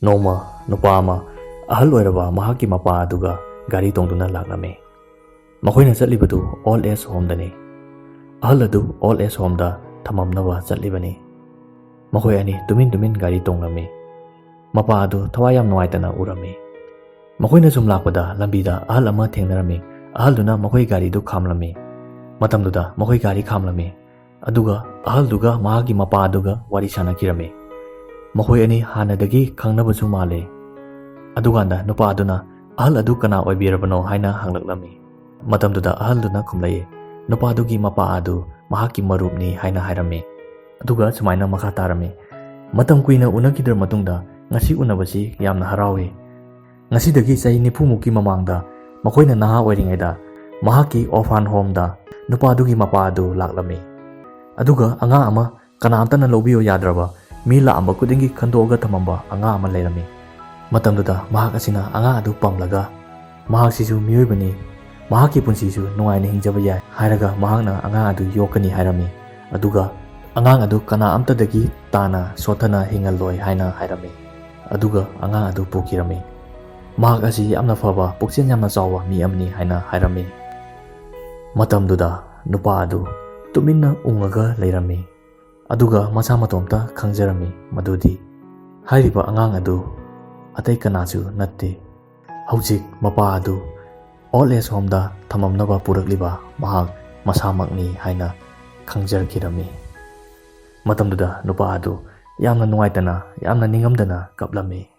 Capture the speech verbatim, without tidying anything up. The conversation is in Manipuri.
ꯅꯣꯡꯃ ꯅꯨꯄꯥ ꯑꯃ ꯑꯍꯜ ꯑꯣꯏꯔꯕ ꯃꯍꯥꯛꯀꯤ ꯃꯄꯥ ꯑꯗꯨꯒ ꯒꯥꯔꯤ ꯇꯣꯡꯗꯨꯅ ꯂꯥꯛꯂꯝꯃꯤ꯫ ꯃꯈꯣꯏꯅ ꯆꯠꯂꯤꯕꯗꯨ old age homeꯗꯅꯤ꯫ ꯑꯍꯜ ꯑꯗꯨ old age homeꯗ ꯊꯝꯃꯝꯅꯕ ꯆꯠꯂꯤꯕꯅꯤ꯫ ꯃꯈꯣꯏ ꯑꯅꯤ ꯇꯨꯃꯤꯟ ꯇꯨꯃꯤꯟ ꯒꯥꯔꯤ ꯇꯣꯡꯂꯝꯃꯤ꯫ ꯃꯄꯥ ꯑꯗꯨ ꯊꯋꯥꯏ ꯌꯥꯝ ꯅꯨꯡꯉꯥꯏꯇꯅ ꯎꯔꯝꯃꯤ꯫ ꯃꯈꯣꯏꯅ ꯁꯨꯝ ꯂꯥꯛꯄꯗ ꯂꯝꯕꯤꯗ ꯑꯍꯜ ꯑꯃ ꯊꯦꯡꯅꯔꯝꯃꯤ꯫ ꯑꯍꯜꯗꯨꯅ ꯃꯈꯣꯏ ꯒꯥꯔꯤꯗꯨ ꯈꯥꯝꯂꯝꯃꯤ꯫ ꯃꯇꯝꯗꯨꯗ ꯃꯈꯣꯏ ꯒꯥꯔꯤ ꯈꯥꯝꯂꯝꯃꯤ꯫ ꯑꯗꯨꯒ ꯑꯍꯜꯗꯨꯒ ꯃꯍꯥꯛꯀꯤ ꯃꯄꯥ ꯑꯗꯨꯒ ꯋꯥꯔꯤ ꯁꯥꯟꯅꯈꯤꯔꯝꯃꯤ꯫ ꯃꯈꯣꯏ ꯑꯅꯤ ꯍꯥꯟꯅꯗꯒꯤ ꯈꯪꯅꯕꯁꯨ ꯃꯥꯜꯂꯦ꯫ ꯑꯗꯨꯀꯥꯟꯗ ꯅꯨꯄꯥ ꯑꯗꯨꯅ ꯑꯍꯜ ꯑꯗꯨ ꯀꯅꯥ ꯑꯣꯏꯕꯤꯔꯕꯅꯣ ꯍꯥꯏꯅ ꯍꯪꯂꯛꯂꯝꯃꯤ꯫ ꯃꯇꯝꯗꯨꯗ ꯑꯍꯜꯗꯨꯅ ꯈꯨꯝꯂꯛꯏ, ꯅꯨꯄꯥꯗꯨꯒꯤ ꯃꯄꯥ ꯑꯗꯨ ꯃꯍꯥꯛꯀꯤ ꯃꯔꯨꯞꯅꯤ ꯍꯥꯏꯅ ꯍꯥꯏꯔꯝꯃꯤ꯫ ꯑꯗꯨꯒ ꯁꯨꯃꯥꯏꯅ ꯃꯈꯥ ꯇꯥꯔꯝꯃꯤ, ꯃꯇꯝ ꯀꯨꯏꯅ ꯎꯅꯈꯤꯗ꯭ꯔ ꯃꯇꯨꯡꯗ ꯉꯁꯤ ꯎꯅꯕꯁꯤ ꯌꯥꯝꯅ ꯍꯔꯥꯎꯏ꯫ ꯉꯁꯤꯗꯒꯤ ꯆꯍꯤ ꯅꯤꯐꯨꯃꯨꯛꯀꯤ ꯃꯃꯥꯡꯗ ꯃꯈꯣꯏꯅ ꯅꯍꯥ ꯑꯣꯏꯔꯤꯉꯩꯗ ꯃꯍꯥꯛꯀꯤ orphan homeꯗ ꯅꯨꯄꯥꯗꯨꯒꯤ ꯃꯄꯥ ꯑꯗꯨ ꯂꯥꯛꯂꯝꯃꯤ꯫ ꯑꯗꯨꯒ ꯑꯉꯥꯡ ꯑꯃ ꯀꯅꯥꯝꯇꯅ ꯂꯧꯕꯤꯌꯨ ꯌꯥꯗ꯭ꯔꯕ, ꯃꯤ ꯂꯥꯛꯑꯝꯕ ꯈꯨꯗꯤꯡꯒꯤ ꯈꯟꯗꯣꯛꯑꯒ ꯊꯝꯃꯝꯕ ꯑꯉꯥꯡ ꯑꯃ ꯂꯩꯔꯝꯃꯤ꯫ ꯃꯇꯝꯗꯨꯗ ꯃꯍꯥꯛ ꯑꯁꯤꯅ ꯑꯉꯥꯡ ꯑꯗꯨ ꯄꯝꯂꯒ, "ꯃꯍꯥꯛꯁꯤꯁꯨ ꯃꯤꯑꯣꯏꯕꯅꯤ, ꯃꯍꯥꯛꯀꯤ ꯄꯨꯟꯁꯤꯁꯨ ꯅꯨꯡꯉꯥꯏꯅ ꯍꯤꯡꯖꯕ ꯌꯥꯏ" ꯍꯥꯏꯔꯒ ꯃꯍꯥꯛꯅ ꯑꯉꯥꯡ ꯑꯗꯨ ꯌꯣꯛꯀꯅꯤ ꯍꯥꯏꯔꯝꯃꯤ꯫ ꯑꯗꯨꯒ ꯑꯉꯥꯡ ꯑꯗꯨ ꯀꯅꯥ ꯑꯝꯇꯗꯒꯤ ꯇꯥꯅ ꯁꯣꯠꯊꯅ ꯍꯤꯡꯍꯜꯂꯣꯏ ꯍꯥꯏꯅ ꯍꯥꯏꯔꯝꯃꯤ꯫ ꯑꯗꯨꯒ ꯑꯉꯥꯡ ꯑꯗꯨ ꯄꯨꯈꯤꯔꯝꯃꯤ꯫ ꯃꯍꯥꯛ ꯑꯁꯤ ꯌꯥꯝꯅ ꯐꯕ, ꯄꯨꯛꯆꯦꯜ ꯌꯥꯝꯅ ꯆꯥꯎꯕ ꯃꯤ ꯑꯃꯅꯤ ꯍꯥꯏꯅ ꯍꯥꯏꯔꯝꯃꯤ꯫ ꯃꯇꯝꯗꯨꯗ ꯅꯨꯄꯥ ꯑꯗꯨ ꯇꯨꯃꯤꯟꯅ ꯎꯪꯉꯒ ꯂꯩꯔꯝꯃꯤ꯫ ꯑꯗꯨꯒ ꯃꯁꯥ ꯃꯇꯣꯝꯇ ꯈꯪꯖꯔꯝꯃꯤ ꯃꯗꯨꯗꯤ ꯍꯥꯏꯔꯤꯕ ꯑꯉꯥꯡ ꯑꯗꯨ ꯑꯇꯩ ꯀꯅꯥꯁꯨ ꯅꯠꯇꯦ꯫ ꯍꯧꯖꯤꯛ ꯃꯄꯥ ꯑꯗꯨ old age homeꯗ ꯊꯝꯃꯝꯅꯕ ꯄꯨꯔꯛꯂꯤꯕ ꯃꯍꯥꯛ ꯃꯁꯥꯃꯛꯅꯤ ꯍꯥꯏꯅ ꯈꯪꯖꯔꯛꯈꯤꯔꯝꯃꯤ꯫ ꯃꯇꯝꯗꯨꯗ ꯅꯨꯄꯥ ꯑꯗꯨ ꯌꯥꯝꯅ ꯅꯨꯡꯉꯥꯏꯇꯅ, ꯌꯥꯝꯅ ꯅꯤꯡꯉꯝꯗꯅ ꯀꯞꯂꯝꯃꯤ꯫